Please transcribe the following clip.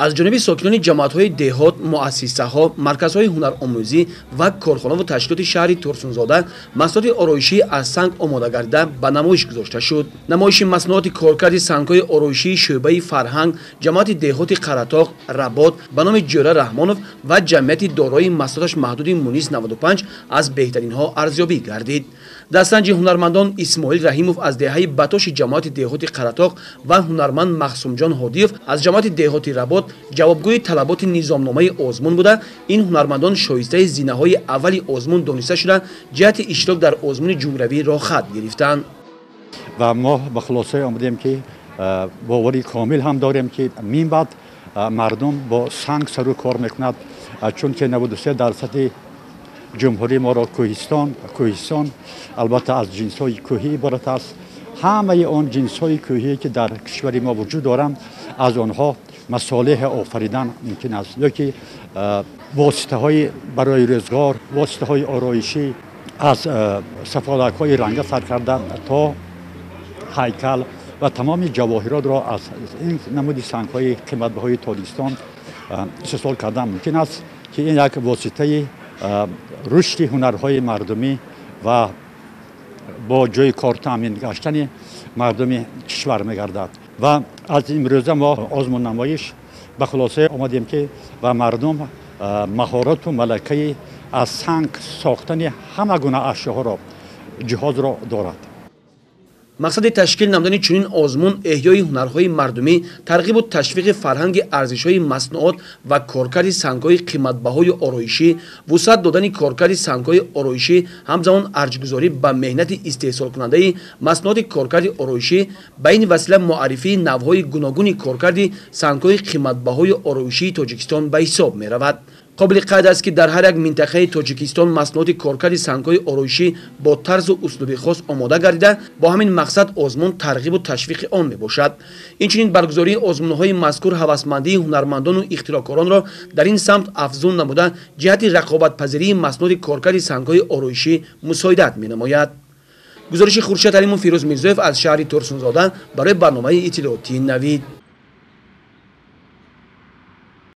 Аз ҷониби сокинони ҷамоатҳои деҳот, муассисаҳо, марказҳои ҳунаромӯзӣ ва корхонаву ташкилоти шаҳри Турсунзода маҳсулоти ороишӣ аз санг омода гардида ба намоиш гузошта шуд. Намоиши маснуоти коркарди сангҳои ороишии шӯъбаи фарҳанг, ҷамоати деҳоти Қаратоқ, Работ ба номи Ҷӯра Раҳмонов ва ҷамъияти дорои маҳсулоташ маҳдуди Мунис 95 аз беҳтаринҳо арзёбӣ гардид. Дастранҷи ҳунармандон Исмоил Раҳимов аз деҳаи Батоши ҷамоати деҳоти Қаратоқ ва ҳунарманд Махсумҷон Ҳодиев аз ҷамоати деҳоти Работ ҷавобгӯи талаботи низомномаи озмун буда, ин ҳунармандон шоистаи зинаҳои аввали озмун дониста шуда, ҷиҳати иштирок дар озмуни ҷумҳуриявӣ роҳхат гирифтанд. Ва мо ба хулосае омадем, ки бовари комил ҳам дорем, ки минбаъд мардум бо санг сару кор мекунад, чунки 93% ҷумҳурии моро кӯҳистон, албатта, аз ҷинсҳои кӯҳӣ иборат аст. Ҳамаи он ҷинсҳои кӯҳие, ки дар кишвари мо вуҷуд доранд, аз онҳо масолеҳ офаридан мумкин аст ё ки воситаҳои барои рӯзгор, воситаҳои ороишӣ, аз сафолакҳои ранга сар карда то ҳайкал ва тамоми ҷавоҳиротро аз ин намуди сангҳои қиматбаҳои Тоҷикистон истеҳсол кардан мумкин аст, ки ин як воситаи рушди ҳунарҳои мардумӣ ва бо ҷои кор таъмин гаштани мардуми кишвар мегардад. Ва аз имрӯза мо озмун намоиш ба хулосае омадем, ки ва мардум маҳорату малакаи аз санг сохтани ҳама гуна ашёҳоро, ҷиҳозро дорад. Мақсади ташкил намудани чунин озмун эҳёи ҳунарҳои мардумӣ, тарғибу ташвиқи фарҳанги арзишҳои маснуот ва коркарди сангҳои қиматбаҳою ороишӣ, вусъат додани коркарди сангҳои ороишӣ, ҳамзамон арҷгузорӣ ба меҳнати истеҳсолкунандаи маснуоти коркарди ороишӣ, ба ин васила муаррифии навъҳои гуногуни коркарди сангҳои қиматбаҳою ороишии Тоҷикистон ба ҳисоб меравад. Қобили қайд аст, ки дар ҳар як минтақаи Тоҷикистон маснуоти коркарди сангҳои ороишӣ бо тарзу услуби хос омода гардида, бо ҳамин мақсад озмун тарғибу ташвиқи он мебошад. Инчунин баргузории озмунҳои мазкур ҳавасмандии ҳунармандону ихтироъкоронро дар ин самт афзун намуда, ҷиҳати рақобатпазирии маснуоти коркарди сангҳои ороишӣ мусоидат менамояд. Гузориши Хуршед Алимов, Фирӯз Мирзоев аз шаҳри Турсунзода барои барномаи иттилоотии Навид.